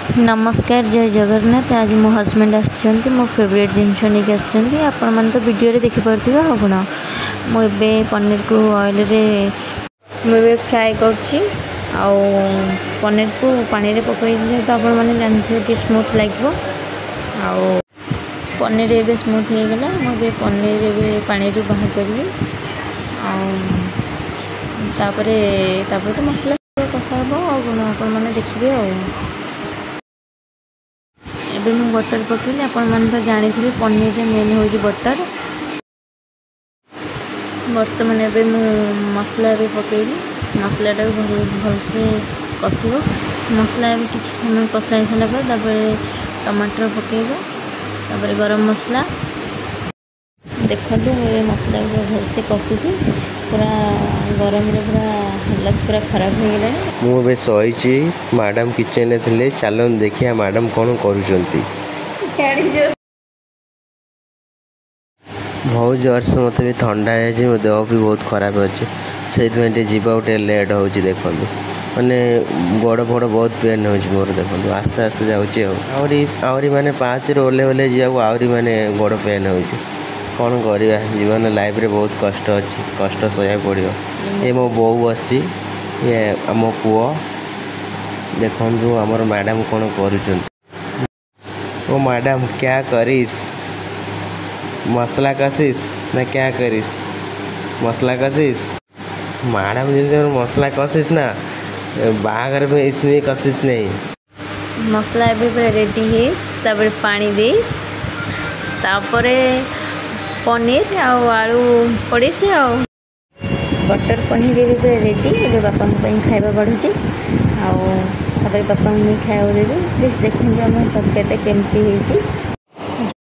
ନମସ୍କାର, ଜୟ ଜଗନ୍ନାଥ। ଆଜି ମୋ ହଜବେଣ୍ଡ ଆସିଛନ୍ତି, ମୋ ଫେଭରେଟ୍ ଜିନିଷ ନେଇକି ଆସିଛନ୍ତି। ଆପଣମାନେ ତ ଭିଡ଼ିଓରେ ଦେଖିପାରୁଥିବେ। ଆଉ କ'ଣ, ମୁଁ ଏବେ ପନିରକୁ ଅଏଲରେ ମୁଁ ଏବେ ଫ୍ରାଏ କରୁଛି। ଆଉ ପନିରକୁ ପାଣିରେ ପକାଇଲେ ତ ଆପଣମାନେ ଜାଣିଥିବେ ଟିକେ ସ୍ମୁଥ୍ ଲାଗିବ। ଆଉ ପନିର ଏବେ ସ୍ମୁଥ୍ ହେଇଗଲା। ମୁଁ ଏବେ ପନିର ଏବେ ପାଣିରୁ ବାହାର କରିବି। ଆଉ ତାପରେ ତ ମସଲା କଷା ହେବ। ଆଉ କ'ଣ, ଆପଣମାନେ ଦେଖିବେ। ଆଉ ଏବେ ମୁଁ ବଟର୍ ପକାଇଲି। ଆପଣମାନେ ତ ଜାଣିଥିବେ, ପନିରରେ ମେନ୍ ହେଉଛି ବଟର୍। ବର୍ତ୍ତମାନ ଏବେ ମୁଁ ମସଲା ଏବେ ପକାଇଲି। ମସଲାଟାକୁ ଭଲ ଭଲସେ କଷିବ। ମସଲା ଏବେ କିଛି ସମୟ କଷା ହେଇସାରିଲା ପରେ ତାପରେ ଟମାଟର ପକାଇବ, ତାପରେ ଗରମ ମସଲା। ଦେଖନ୍ତୁ, ମୁଁ ଏବେ ମସଲାକୁ ଭଲସେ କଷୁଛି। ପୁରା ଗରମରେ ପୁରା ହାଲତ ପୁରା ଖରାପ ହେଇଗଲାଣି। ମୁଁ ଏବେ ଶୋଇଛି, ମ୍ୟାଡ଼ାମ୍ କିଚେନରେ ଥିଲେ। ଚାଲନ୍ତୁ ଦେଖିବା ମ୍ୟାଡ଼ାମ୍ କ'ଣ କରୁଛନ୍ତି। ବହୁତ ଜୋରସେ ମୋତେ ବି ଥଣ୍ଡା ହେଇଯାଇଛି, ମୋ ଦେହ ବି ବହୁତ ଖରାପ ଅଛି। ସେଇଥିପାଇଁ ଟିକେ ଯିବାକୁ ଟିକେ ଲେଟ୍ ହେଉଛି। ଦେଖନ୍ତୁ, ମାନେ ଗୋଡ଼ ଫୋଡ଼ ବହୁତ ପେନ୍ ହେଉଛି ମୋର। ଦେଖନ୍ତୁ, ଆସ୍ତେ ଆସ୍ତେ ଯାଉଛି। ଆଉ ଆହୁରି ମାନେ ପାହାଚରେ ଓହ୍ଲେଇ ଓହ୍ଲେଇ ଯିବାକୁ ଆହୁରି ମାନେ ଗୋଡ଼ ପେନ୍ ହେଉଛି। କ'ଣ କରିବା, ଜୀବନ ଲାଇଫ୍ରେ ବହୁତ କଷ୍ଟ ଅଛି, କଷ୍ଟ ସହିବାକୁ ପଡ଼ିବ। ଏ ମୋ ବୋଉ ବସିଛି, ଇଏ ଆମ ପୁଅ। ଦେଖନ୍ତୁ, ଆମର ମ୍ୟାଡ଼ାମ୍ କ'ଣ କରୁଛନ୍ତି। ଓ ମ୍ୟାଡ଼ାମ୍, କ୍ୟା କରିସ୍? ମସଲା କଷିସ୍ ନା କ୍ୟା କରିସ୍? ମସଲା କଷିସ୍ ମ୍ୟାଡ଼ାମ୍? ଯେମିତି ମସଲା କଷିସ୍ ନା ବାହାଘର ପାଇଁ ଇସମି କଷିସ୍ ନେଇ। ମସଲା ଏବେ ପୁରା ରେଡ଼ି ହେଇ, ତାପରେ ପାଣି ଦେଇ, ତାପରେ ପନିର ଆଉ ଆଳୁ ପଡ଼ିଛି। ଆଉ ବଟର୍ ପନିର ଏବେ ପୁରା ରେଡ଼ି। ଏବେ ବାପାଙ୍କ ପାଇଁ ଖାଇବା ବଢ଼ୁଛି, ଆଉ ତାପରେ ବାପାଙ୍କୁ ନେଇ ଖାଇବାକୁ ଦେବି। ପ୍ଲିଜ୍ ଦେଖନ୍ତୁ ଆମ ତରକାରୀଟା କେମିତି ହେଇଛି।